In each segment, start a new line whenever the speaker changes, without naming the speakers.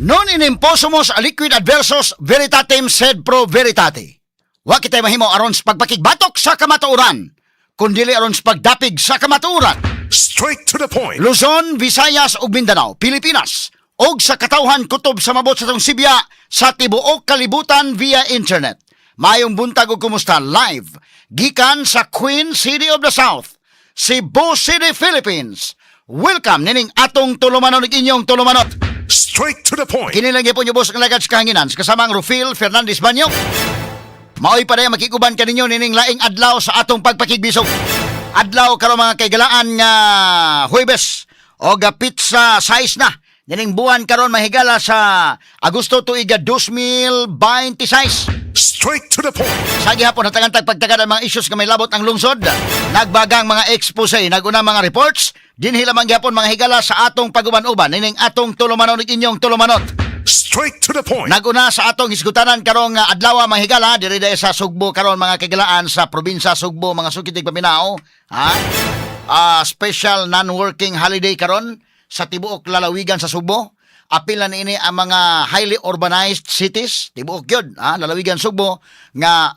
Non enim possumus aliquid adversus veritatem sed pro veritate. Wa kitay mahimo aron sa pagpakigbatok sa kamatuoran, kundili aron sa pagdapig sa kamatuoran.
Straight to the point.
Luzon, Visayas ug Mindanao, Pilipinas, ug sa katawhan kutob sa mabot sa atong sibya sa tibuok kalibutan via internet. Maayong buntag ug kumusta, live gikan sa Queen City of the South, Cebu City, Philippines. Welcome nining atong tulumanon ug inyong tulumanon.
Straight to the point.
Kini lang gyapon ubos ang lagad sa kahanginan sa kasamang Rufil Fernandez Banyo. Maoy pa makiguban kaninyo nining laing adlaw sa atong pagpakigbisog. Adlaw karon, mga kaigalaan, nga Huwebes o petsa 6 na nining buwan karon, mahigala, sa Agosto tuiga 2026.
Straight to the point.
Sa gihapon hatagan tag pagtagad ang mga issues nga may labot ang lungsod. Nagbagang mga expose, naguna mga reports, dinhi lamang gihapon, mga higala, sa atong paguban-uban nining atong tulumanon ug inyong tulumanon.
Straight to the point.
Naguna sa atong hisgutanan karong adlaw, mga higala, diri dahil sa Sugbo karon, mga kagilaan, sa probinsya Sugbo, mga sukitig paminaw, ha? Special non-working holiday karon sa tibuok lalawigan sa Sugbo. Apil na niini ang mga highly urbanized cities, tibuok gyud, ha, lalawigan Sugbo nga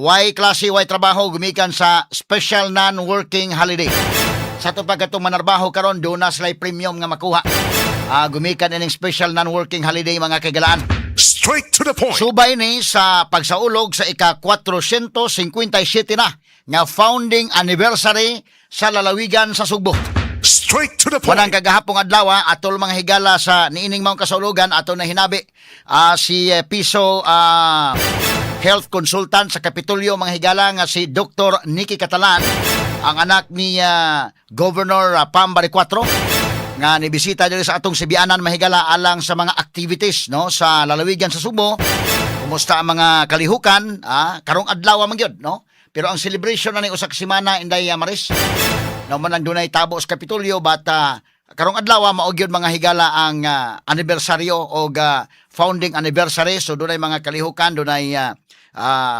way klase, way trabaho gumikan sa special non-working holiday. Sa ato pagkatong manarbaho karon, doon na sila premium nga makuha. Gumikan ining special non-working holiday, mga kagalaan.
Straight to the point.
Subay ni sa pagsaulog sa ika 457 na nga founding anniversary sa lalawigan sa Sugbo.
Straight to the point.
Wanang kagahapong adlaw, atol, mga higala, sa niining maong kasaulugan ato na hinabi si Piso health consultant sa Kapitolyo, mga higala, nga si Dr. Nicky Catalan, ang anak ni Governor Pam Baricuatro, nga nibisita diri sa atong Sibianan, mahigala, alang sa mga activities, no, sa lalawigan sa Sugbo. Kumusta ang mga kalihukan karong adlaw man gyud, no? Pero ang celebration na ni usa ka semana, Inday Maris, no, man lang dunay tabo sa Kapitolyo, but karong adlaw mao gyud, mga higala, ang anibersaryo og founding anniversary. So dunay mga kalihukan, dunay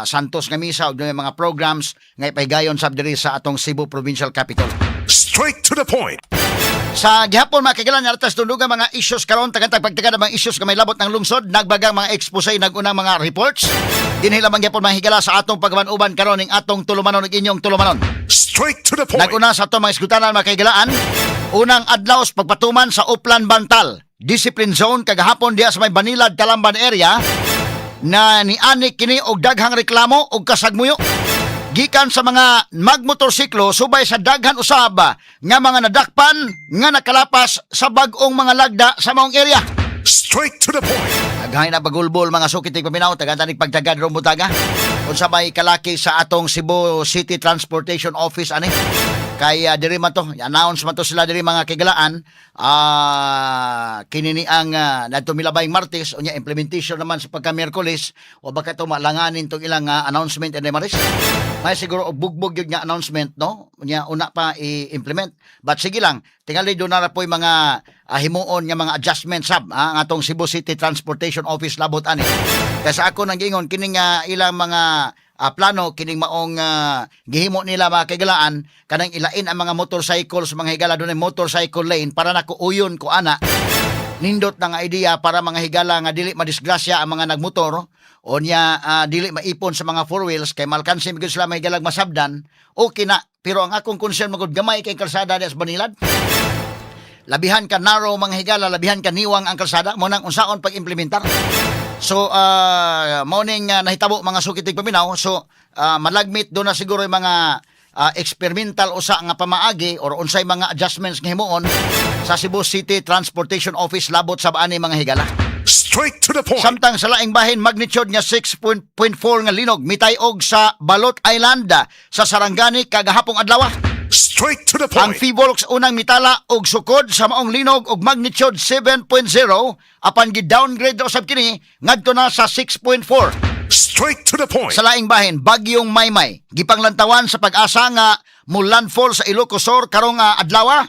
Santos nga misa ug dunay mga programs nga ipahigayon sab diri sa atong Cebu Provincial Capital.
Straight to the point.
Sa gihapon, mga kaigalan, atas tundugan mga issues karon, tagantag pagtagad ang mga issues nga may labot ng lungsod, nagbagang mga expose, nagunang mga reports. Dinhi lamang gihapon, mga higala, sa atong pagkaban-uban karon ning atong tulumanon ug inyong tulumanon.
Straight to the point.
Naguna sa atong mga isgutanan, mga kaigalaan, unang adlaw sa pagpatuman sa Oplan Bantal Discipline Zone kagahapon diha sa may Banilad, Talamban area na niani kini og daghang reklamo og kasagmuyo gikan sa mga magmotorsiklo subay sa daghan usab nga mga nadakpan nga nakalapas sa bag-ong mga lagda sa maong area.
Straight to the point.
Aghay na bagulbol, mga sukit paminaw, taga tanig pagtagad ro mutaga. Unsa may kalaki sa atong Cebu City Transportation Office ani? Kay diri man to, announce man to sila diri, mga kigalaan, kini ni ang nadto milabay Martes unya implementation naman sa pagka Miyerkules o baka to malanganin tong ilang announcement and Maris. May siguro og bugbog yun nga announcement, no? Unya una pa i-implement. But sige lang, tingali doon na ra po'y mga himuon nga mga adjustments sab ang atong Cebu City Transportation Office labot ani. Kaya sa ako nang giingon kining ilang mga plano kining maong gihimo nila, mga kaigalaan, kanang ilain ang mga motorcycles, mga higala, doon ay motorcycle lane para nakuuyon ko ana. Nindot na nga idea para, mga higala, nga dili madisgrasya ang mga nagmotor o niya dili maipon sa mga four wheels kay malkansi gyud sila, mga higalag, masabdan. Okay na, pero ang akong concern magud, gamay kay kalsada diha sa Banilad, labihan ka narrow, mga higala, labihan ka niwang ang kalsada mo nang unsaon pag-implementar. So mao ning nahitabo, mga sukitig paminaw. So malagmit do na siguro yung mga experimental usa nga pamaagi or unsay mga adjustments nga himuon sa Cebu City Transportation Office labot sa baani, mga higala.
Straight to the point.
Samtang sa laing bahin, magnitude nga 6.4 nga linog mitayog sa Balot Island sa Sarangani kagahapong adlaw.
Straight to the
Ang
point.
Phivolcs unang mitala og sukod sa maong linog og magnitude 7.0 apan gi-downgrade usab kini ngadto na sa 6.4.
Straight to the point.
Sa laing bahin, bagyong Maymay gipanglantawan sa Pag-asa nga mo landfall sa Ilocos Sur karong adlaw.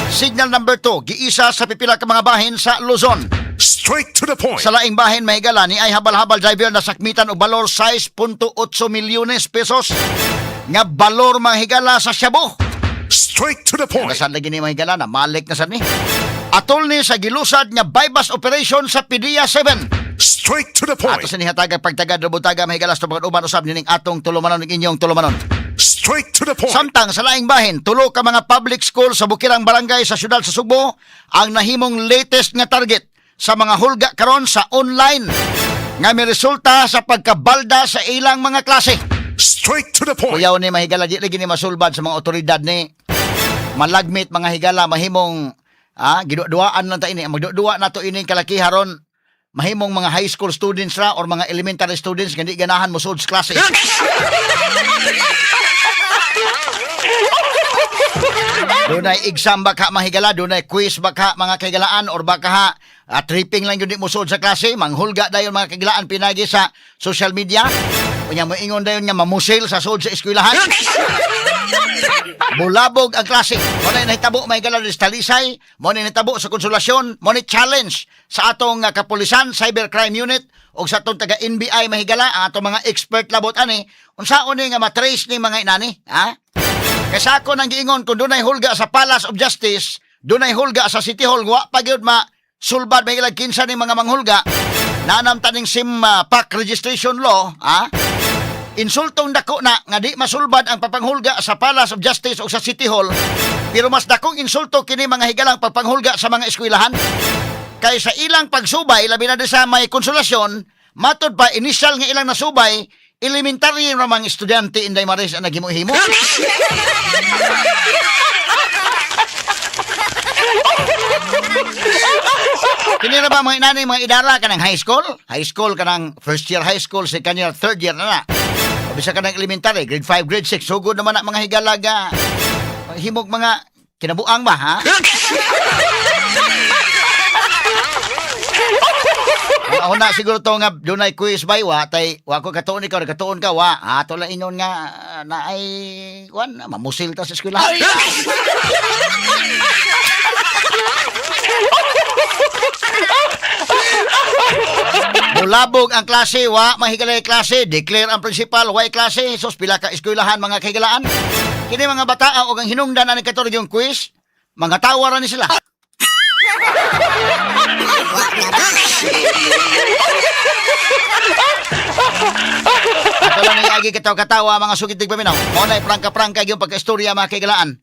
Signal number 2 giisa sa pipila ka mga bahin sa Luzon.
Straight to the point.
Sa laing bahin, mahigala, ni ay habal-habal driver na sakmitan og balor 6.8 milyones pesos nga balor, mga higala, sa shabu.
Straight to the point.
Nasan lagi ni, mga higala, na malik na sad ni. Atol ni sa gilusad nga bypass operation sa PDEA 7.
Straight to the point.
Ato sa nihataga pagtagad rubutaga mahigala sa uban usab nining atong tulumanon ug inyong tulumanon.
Straight to the point.
Samtang sa laing bahin, tulo ka mga public school sa Bukirang Barangay sa syudad sa Sugbo ang nahimong latest nga target sa mga hulga karon sa online nga may resulta sa pagkabalda sa ilang mga klase.
Straight to the point.
Kuyaw ni mahigala, di lagi ni masulbad sa mga otoridad ni malagmit mga higala, mahimong giduduaan lang ta ini, magduduwa na to ini kalakiha ron, mahimong mga high school students ra or mga elementary students nga di ganahan mosulod sa klase. Dunay exam ba ka mahigala, dunay quiz ba ka mga kahigalaan, or baka ha, tripping lang yun di mosulod sa klase, manghulga dayon mga kahigalaan pinagi sa social media. Unya moingon dayon nga mamusil sa sulod sa eskwelahan. Bulabog ang klase. Mo na nahitabo may gala sa Talisay, mo na nahitabo sa Konsolasyon, mo ni challenge sa atong kapulisan, Cybercrime Unit ug sa atong taga NBI mahigala, ang atong mga expert labot ani, unsaon ni nga matrace ni mga inani, ha? Kaysa ako nang giingon, kung dunay hulga sa Palace of Justice, dunay hulga sa City Hall, wa pa gyud ma sulbad may ilag kinsa ni mga manghulga. Nanam taning SIM pack registration law, ha? Insultong dako na nga di masulbad ang papanghulga sa Palace of Justice o sa City Hall. Pero mas dakong insulto kini mga higalang pagpanghulga sa mga eskwelahan. Kay sa ilang pagsubay, labi na di sa may Konsolasyon, matod pa initial nga ilang nasubay, elementary ra mga estudyante, Inday Maris, ang naghimo-himo. Kini ra ba mga inani mga idara kanang high school? High school kanang first year high school, second year, third year na na. O bisa kanang elementary, grade 5, grade 6, sugod naman na mga higalaga. Himog mga kinabuang ba, ha? Ako na siguro to nga dunay quiz bay wa tay wa ko katuon, ikaw katuon ka wa ato lang ingon nga na ay kuan mamusil ta sa eskwela. Bulabog ang klase, wa mahigalay klase, declare ang principal, way klase, sus pila ka eskwelahan mga kahigalaan. Kini mga bataa og ang hinungdan ani kator yung quiz, mga tawa ra ni sila. Ato lang ang agi katawa-katawa mga sugid tigpaminaw. Mao na prangka-prangka yung pagkaistorya mga kahigalaan.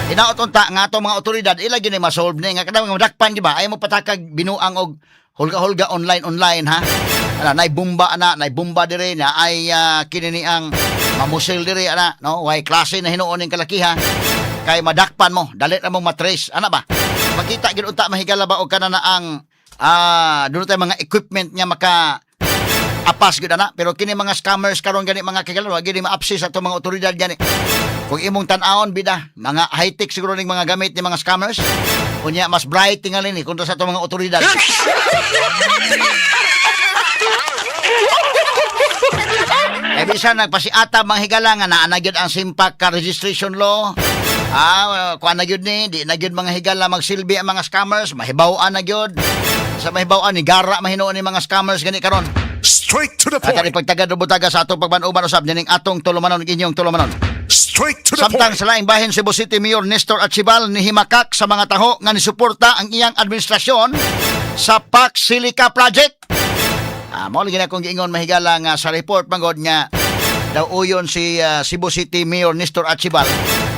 Hinaot unta nga ato mga otoridad ila gyud ni masolve ni nga kadang mga madakpan di ba ay mo patakag binuang og hulga-hulga online online, ha. Ana nay bomba, ana nay bomba dire na ay kini ni ang mamusil dire ana, no, way klase na hinuon ning kalakiha kay madakpan mo, dali ra mong matrace ana ba. Makita gyud unta mahigala ba og kana na ang dulo tay mga equipment nga maka apas gyud ana, pero kini mga scammers karon gani mga kagalan wa gyud maapsis ato mga otoridad gani. Kung imong tan-awon bida, mga high-tech siguro ning mga gamit ni mga scammers, unya mas bright tingali ni kontra sa ato mga otoridad. Eh bisan nagpasiata mga higala nga naa na gyud ang simpak ka registration law. Kuan na gyud ni, di na gyud mga higala magsilbi ang mga scammers, mahibaw-an na gyud. Sa mahibaw-an ni gara mahinuon ni mga scammers gani karon.
Straight to the
At
point.
pagtagad butaga sa atong pagbanuban usab nining atong tulumanon ug inyong tulumanon.
Straight to the
Samtang
point.
sa laing bahin, Cebu City Mayor Nestor Archival nihimakak sa mga taho nga nisuporta ang iyang administrasyon sa Pax Silica Project. Mao lagi na akong giingon mahigala nga sa report mangod nga daw uyon si Cebu City Mayor Nestor Archival.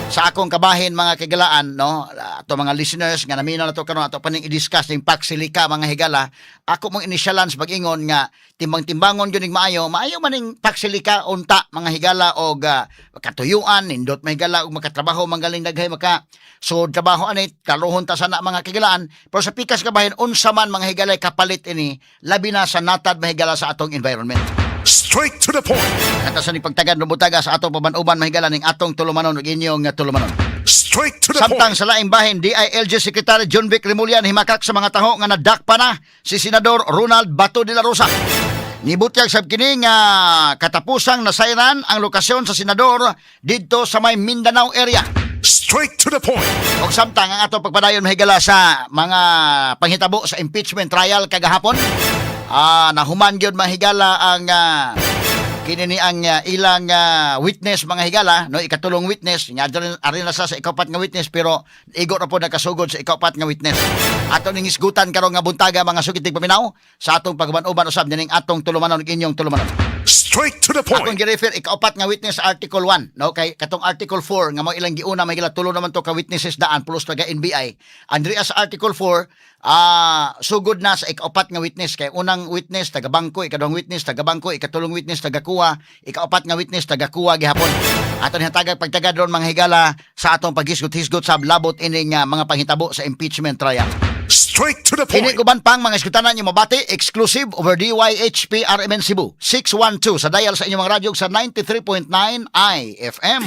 Sa akong kabahin mga kagalaan, no, ato mga listeners nga naminaw na to karon, ato paning i-discuss ning Pax Silica mga higala, ako mong inisyalan sa pag-ingon nga timbang-timbangon gyud ning maayo, maayo man ning Pax Silica unta mga higala og katuyuan, nindot mahigala og makatrabaho manggaling daghay maka so trabaho ani kaluhon ta sana mga kagilaan, pero sa pikas kabahin unsa man mga higalay kapalit ini labi na sa natad mahigala sa atong environment.
Straight to the point.
Ato sa ni pagtagan butaga sa atong paban-uban mahigala ning atong tulumanon ug inyong tulumanon.
Straight to the
Samtang
point.
sa laing bahin, DILG Secretary John Vic Remulla himakak sa mga taho nga nadakpa na si Senador Ronald Bato de la Rosa. Nibutyag sab kini nga katapusang nasayran ang lokasyon sa senador didto sa may Mindanao area.
Straight to the point.
Og samtang ang atong pagpadayon mahigala sa mga panghitabo sa impeachment trial kagahapon, nahuman gyud mahigala ang Kini ni ang ilang witness, mga higala, no, ikatulong witness nga ari na sa ikapat nga witness, pero igo ra po nakasugod sa ikapat nga witness. Ato ning hisgutan karon nga buntaga, mga suki tigpaminaw, sa atong pag-uban-uban usab nining atong tulumanon ug inyong tulumanon.
Straight to the
Akong
point.
gi-refer ikaapat nga witness, Article 1, no, kay katong Article 4 nga mao ilang giuna may gila, tulo naman to ka witnesses daan plus taga NBI. Andrea sa Article 4, sugod na sa ikaapat nga witness, kay unang witness taga bangko, ikaduhang witness taga bangko, ikatulong witness taga COA, ikaapat nga witness taga COA gihapon. Ato ni hatagag pagtagad ron, mga higala, sa atong paghisgot-hisgot sa labot ining mga panghitabo sa impeachment trial.
Straight to the
Kini
point.
uban pang mga iskutanan niyo mabati exclusive over DYHP RMN Cebu 612 sa dial sa inyong mga radyo sa 93.9 IFM.